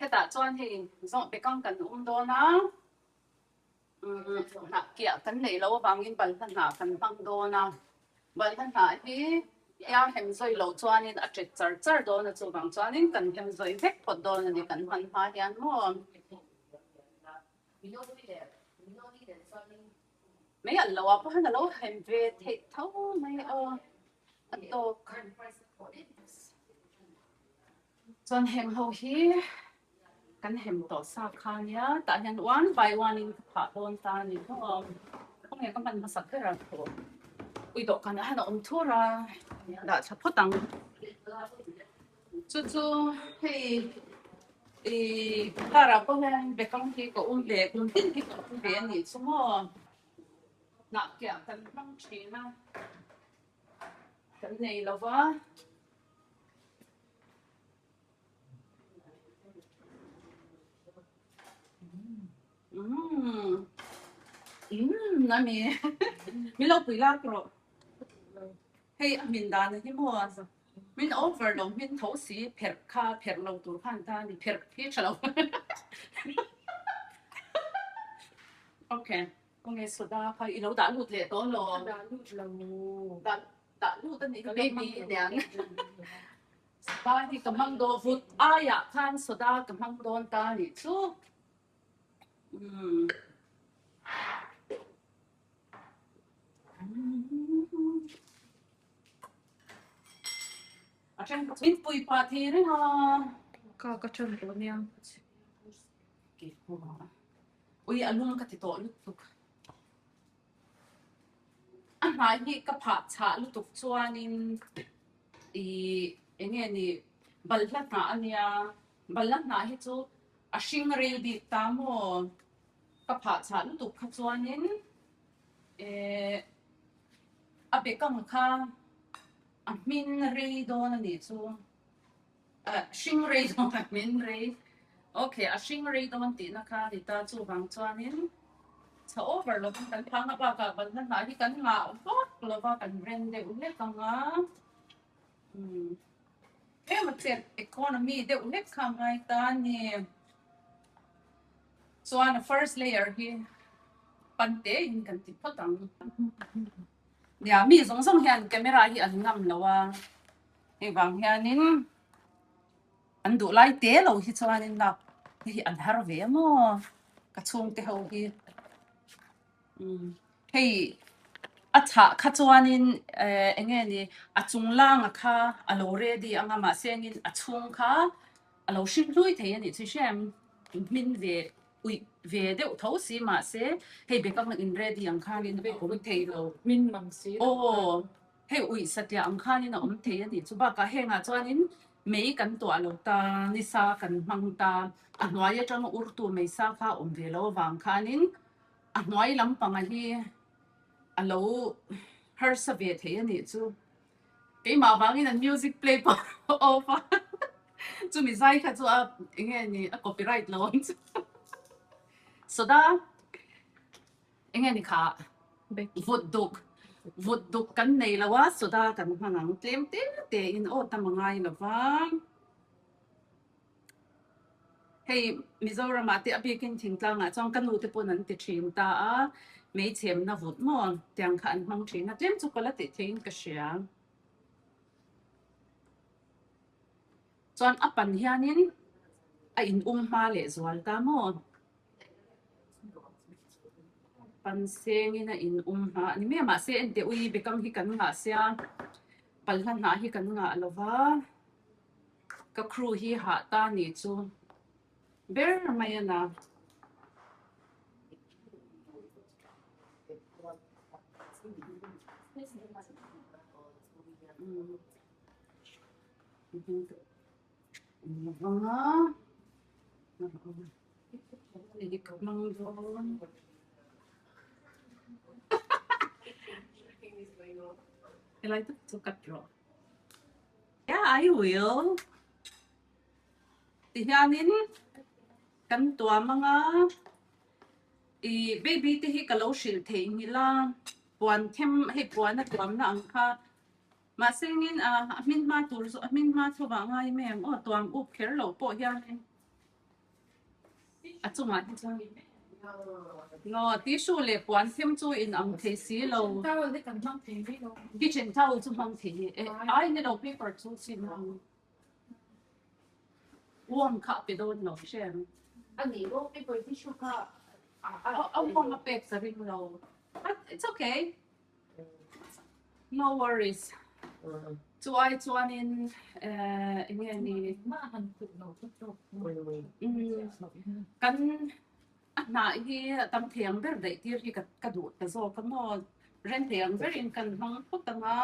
Hetah chuan hei zawh bekang kan um dawn a, hnah kiah kan neih loh avangin balhla hnah kan hmang dawn a. Balhla hnah hi tia hem zawi loh chuanin a ṭet char char dawn a, chuvang chuanin kan hem zawi vek phawt dawn a ni kan hman hma hian maw. Mei alh loh ah pawh hian a lo hem ve theih tho mai aw a tawk. Chuan heng ho hi kan hem tawh sa kha nia tah hian one by one in ka phah dawn ta a ni maw. Khawnge ka hman hmasak ber a thu ui dawhkan ah hian a awm thur a dah tha phawt ang. Chu chu hei ih car ah pawh hian bekang hi ka um ve kum tin hi ka um ve a nih chu maw. Hnah kiah kan hmang thin a kan nei lo va. Umm umm a ni min lo pui lak rawh hei a hmin dan hi maw min over lo hmin tho si pherh kha pherh lo tur khan ta a ni pherh hi tha lo okay khawnge soda kha i lo dah lut leh tawh lo dah lut lo dah dah lut a nih kha baby aniang soda hi ka hmang dawn vut aiah khan soda ka hmang dawn ta a nih chu umm. A then min pui pah thei reng a. Ka ka ṭan tawh nia. Ui a lung ka ti tawh lutuk. A hnai hi ka phah chhah lutuk chuanin ih eng nge ni balhla hnah a nia. Balhla hnah hi chu a hring rei bik ta maw? Ka phah chhah lutuk kha chuanin eh a bekang kha a hmin rei dawn a nih chu. A hring rei dawn a hmin rei. Okay a hring rei dawn tihna kha a ni ta chuvang chuanin chha over lovin kan phang a bakah balhla hnah hi kan ngah vak lova kan ren deuh hlek ang a. Umm ema chet economy deuh hlek kha a ngai ta a ni. Chuan a first layer hi pan te in kan ti phawt ang. Nia mi zawng zawng hian camera hi an ngam lo a hei vang hianin an duh lai te lo hi chuanin lak te hi an har ve maw ka chhungte ho hi. Umm hei a chhah kha chuanin eh eng nge ni a chung langa kha a lo ready ang a mahse engin a chhung kha a lo hrim hlui thei a nih chu hrem hmin ve uih ve deuh tho si mahse hei bekang in ready ang khanin a awm thei lo hmin mang si aw hei uih satliah ang khanin a awm thei a nih chu bakah hengah chuanin mei kan tuah lo ta nisa kan hmang ta a hnuai atanga urtu meisa kha a awm ve lo avang khanin A hnuai lampanga hi a lo harsa ve thei a nih chu. Keimah vangin an music play pawh a off a, chumi zai kha chu a eng nge ni a copyright lo ang chu. Soda eng nge ni kha vut duk vut duk kan nei lo a soda kan hmang ang tlem te tein aw tam a ngai lo va. Hei Mizoramah te a bikin thingtlangah chuan ka nu te pawn an ti thin ta a, meichhemna vut maw tiang kha an hmang thin a, tlem chu ka la tih theiin ka hria. Chuan a pan hianin a in um hma leh zual ta maw? Pan sengin a in um hma a ni mai a, mahse enteh ui bekang hi kan ngah sia, palhla hnah hi kan ngah lo va. Ka crew hi hah ta nih chu ber mai a na. Helai tak chu cut rawh. Yeah, I will. Tihianin kan tuam anga i baby te hi ka lo hrilh theih nghilh a, puan them hei puan a tuamna ang kha mahse engin a hmin hma tur zawh a hmin hma chho vah ngai em em aw tuam up kher loh pawh hianin. A chungah hi chuan No, tissue leh puan them chu in ang thei si lo. Kitchen towel hi kan hmang thei mai lo. Kitchen towel chu hmang thei hi. Eh, ai ni lo paper chu sin ang. Uang kha a pe dawn lo hrem. A nih maw paper tissue kha a uang a pek ka ring lo. But it's okay. No worries. Chu ai chuanin eng nge ni? Kan a hnah hi a tam thei ang ber daih tir hi ka duh ta zawk a maw? Rem thei ang berin kan hmang phawt ang a.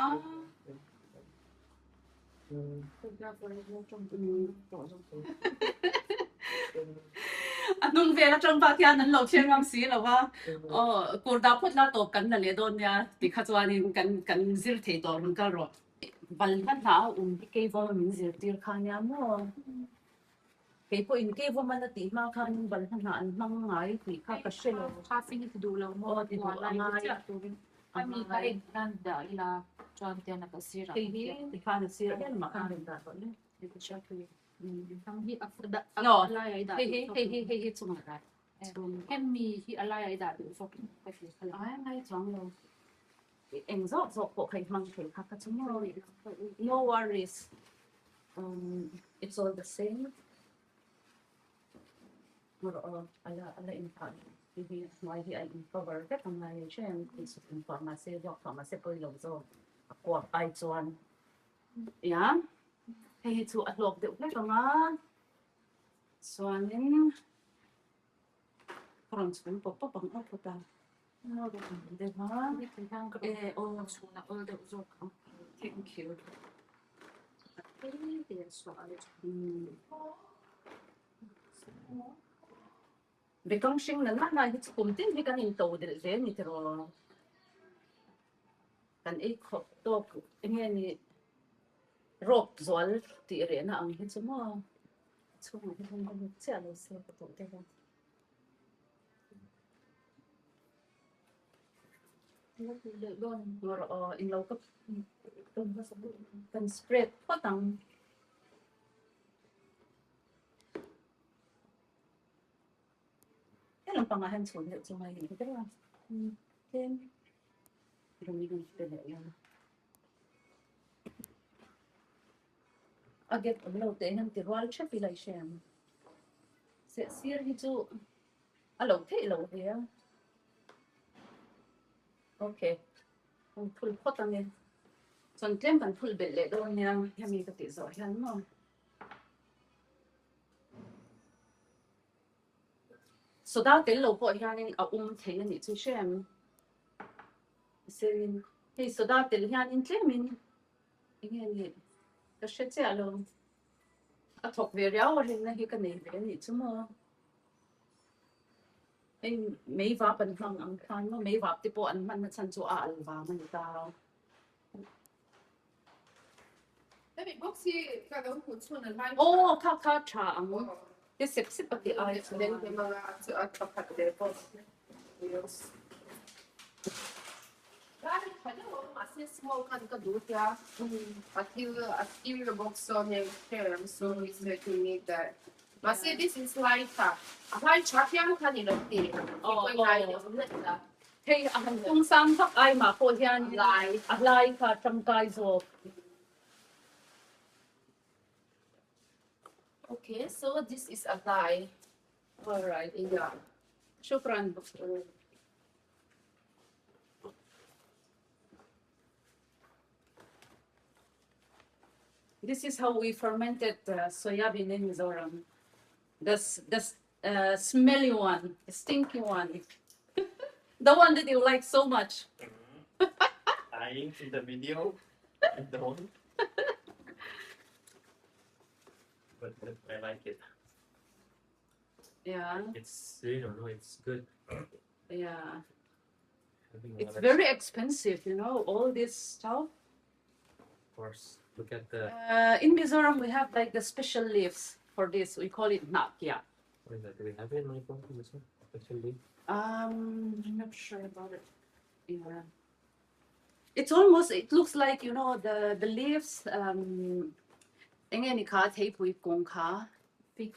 A hnung vel atang bak hian an lo thlir ngam si lo va, aw kur dah phawt la tawp kan la leh dawn nia ti kha chuanin kan kan zir thei tawh rawn kal rawh. Balhla hna a awm hi keivawm a min zirtir kha nia maw? Kei pawhin keivawm an a tih hma khanin balhla hna an hmang ngai tih kha ka hre lo. Kha fing i ti duh lo maw? Aw ti duh a ngai. A mi kha en nan dah ila chuan tian a ka sir ah Hei hi tikhan a sir em mah khan rawn dah tawh le. Hi a dah No a lai ah i dah hei hi hei hi hei hi chungah dah chung. Hemi hi a lai ah i dah duh zawk ka ti kha la. Ai ngai chuang lo. Eng zawk zawk pawh kha i hmang thei kha ka chu maw. No worries. Um it's all the same. Rawh aw a la a la inphah hi hi hnuai hi a in cover vek ang lai hre ang insuk inphuah mahse vuak phuah mahse pawi lo zawk a kuak ai chuan ia hei hi chu a hlawk deuh hlek ang a chuanin ka rawn chhum pawp pawp ang aw phawt a e aw chhun a awl deuh zawk ang thank you. Bekang hring na nana hi chu kum tin hi kan into delh zel ni tiraw? Kan ei khawp tawk enge ni rawp zual tih rehna ang hi chu maw chhungah hi chuan ka lut chiah lo se ka duh deuh a. Rawh aw englo ka kan spread phawt ang. He lampangah hian chhun deuh chu ngai ni ber a tlem rawng in pe leh ila a gap awm lo teh hian ti rual thep ila i hre ang seh sir hi chu a lo theih lo ve a okay. Kan phul phawt ang e. Chuan tlem kan phul belh leh dawn nia hemi ka tih zawh hian maw. Soda tel lo pawh hianin a um thei a nih chu hre em? Serin hei soda tel hianin tlemin enge ni ka hre chiah lo. A thawk ve riau a rinna hi ka nei ve a nih chu maw. Hei mei vap an hmang ang khan maw mei vap te pawh an hmanna chhan chu a al vang a ni ta. Hemi box hi ka lo hmuh chhun a lai. Aw kha kha tha ang te sep sep a ti ai chuan. Leng hmang a chu a tha khat ve bawk. Lai tha deuh a mahse small khan ka duh tia a thil a thil box sawn hei hre so it's to need that. Mahse this is lai tha a hlai tha phian kha ni lo ti i lai deuh hlek a. Hei a han tung sang vak ai mah pawh hian lai a hlai kha tangkai zawk. Okay, so this is a hlai. Alright. Yeah. Shukran. This is how we fermented uh, soya bean in Mizoram. The, the uh, smelly one, the stinky one. the one that you like so much. Dying in the video. I don't. But I like it. Yeah. It's, you don't know, it's good. Yeah. It's very expensive, you know, all this stuff. Of course. Look at the. Uh, in Mizoram, we have like the special leaves for this. We call it nakia. What is that? Do we have it in Manipur? This one? Special leaf? Um, I'm not sure about it. Yeah. It's almost, it looks like, you know, the, the leaves, um, enge ni kha theipui kung kha, Fig.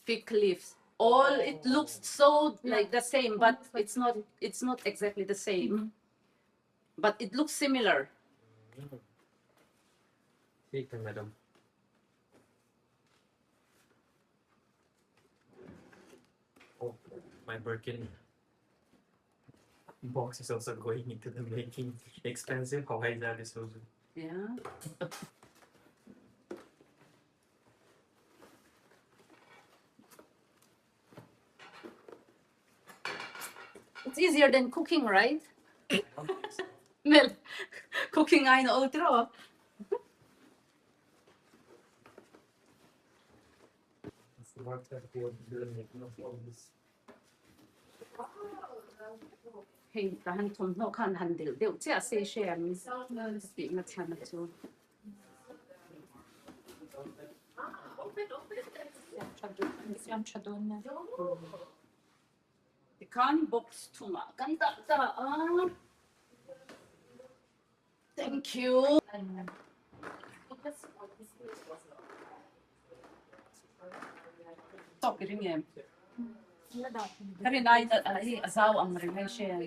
fig leaves. All it looks so like the same but it's not it's not exactly the same but it looks similar. Take them, madam. Oh, my Birkin box is also going into the making. Expensive Hawaii is also. Yeah. It's easier than cooking, right? Mel, cooking ai na ultra. Work that go into the making of all this. Hei, tahan thawmhnaw khan han delh deuh chiah se hre ang tihna chhan a chu. Tikhan box thumah kan dah ta a. Thank you. Tawk i ring em? Ka rin ai hi a zau ang reng hei hre ang.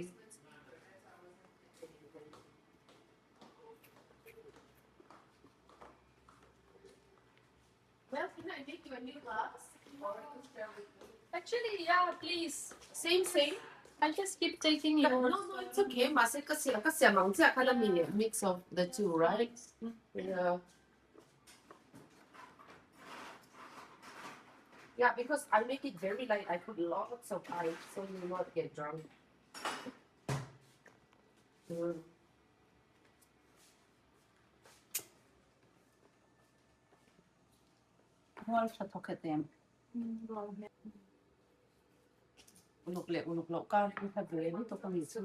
Well, can I make you a new glass? Or you share with me? Actually, yeah, please. Same, same. I'll just keep taking yours. No, no, it's okay. Mahse ka siam ka siam ang chiah kha la mi mix of the two, right? Yeah. Yeah, because I make it very light. I put lots of ice so you will not get drunk. Mm. Rual tha thawk het em. Uluk leh uluk loh kar hi hla ve lutuk a nih chu.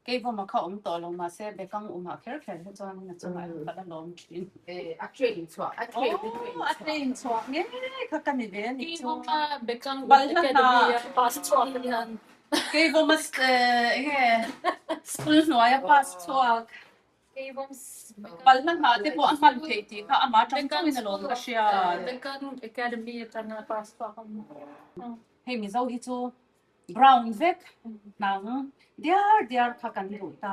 Keivawm a kha awm tawh lo mahse bekang umah kher kher hi chuan a chungah hian ka la lawm thin. A train chhuah a train a train chhuah ngei kha ka ni ve a nih chu. Keivawm a bekang Balhla academy hna a pass chhuak a nian. Keivawm a enge school hnuai a pass chhuak. Keivawm Balhla hna te pawh a hman theih tih kha amah tang tangin a lawm ka hria. Bekang academy atanga pass chhuak a ni. Hei Mizo hi chu Brown vek hnang diar diar kha kan duh ta.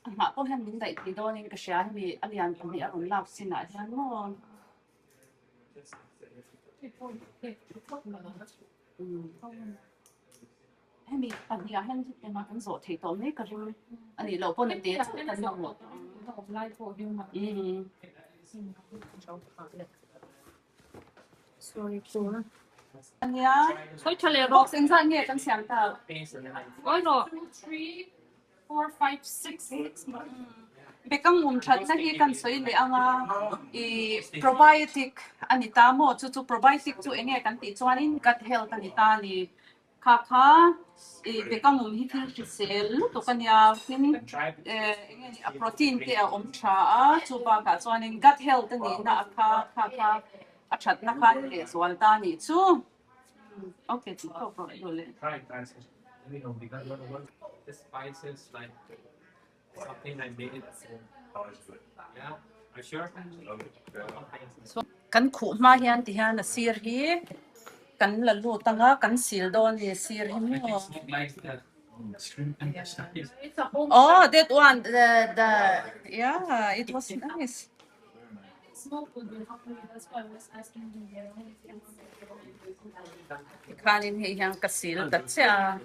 A hmah pawh hian min daih thei dawnin ka hria hemi a lian pahnih a rawn lak chinah hian maw. Hemi pahnih ah hian engmah kan zawh thei tawh mai ka ring a nih loh pawn a te chauh kan mamawh. Ania box engzat nge kan siam tak? Bekang um thatna hi kan sawi leh ang a, ih probiotic a ni ta maw? Chu chu probiotic chu eng nge kan tih chuanin gut health a ni ta a ni. Kha kha ih bekang um hi thil hrisel lutuk a nia, tin eh eng nge ni a protein te a awm tha a, chu bakah chuanin gut health a nihna a kha kha kha a thatna kha a ni lehzual ta a nih chu. Okay tih tawk rawh duh leh. Kan khuh hma hian ti hian a sir hi kan la lut ang a, kan sil dawn a ni sir hi maw. Oh that one the the yeah it was nice. Tikhanin hei hian ka sil ta chiah a.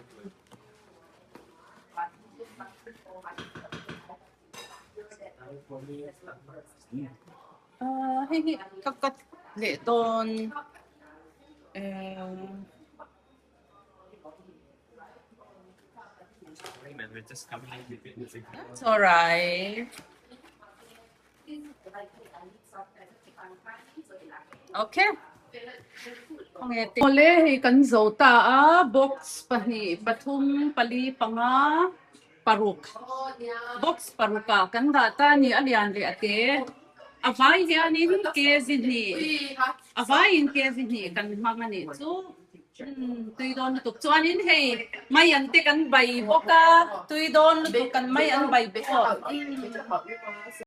Ahh hei hi ka cut leh dawn ehh. That's alright. Okay. Awle hei kan zo ta a box pahnih pathum pali panga paruk box paruk ah kan dah ta a ni a lian leh a te a vai hianin kg hnih a vaiin kg hnih kan hmang a nih chu. Tui dawn lutuk chuanin hei mai an te kan bai bawk a, tui dawn lutuk kan mai an bai bawk.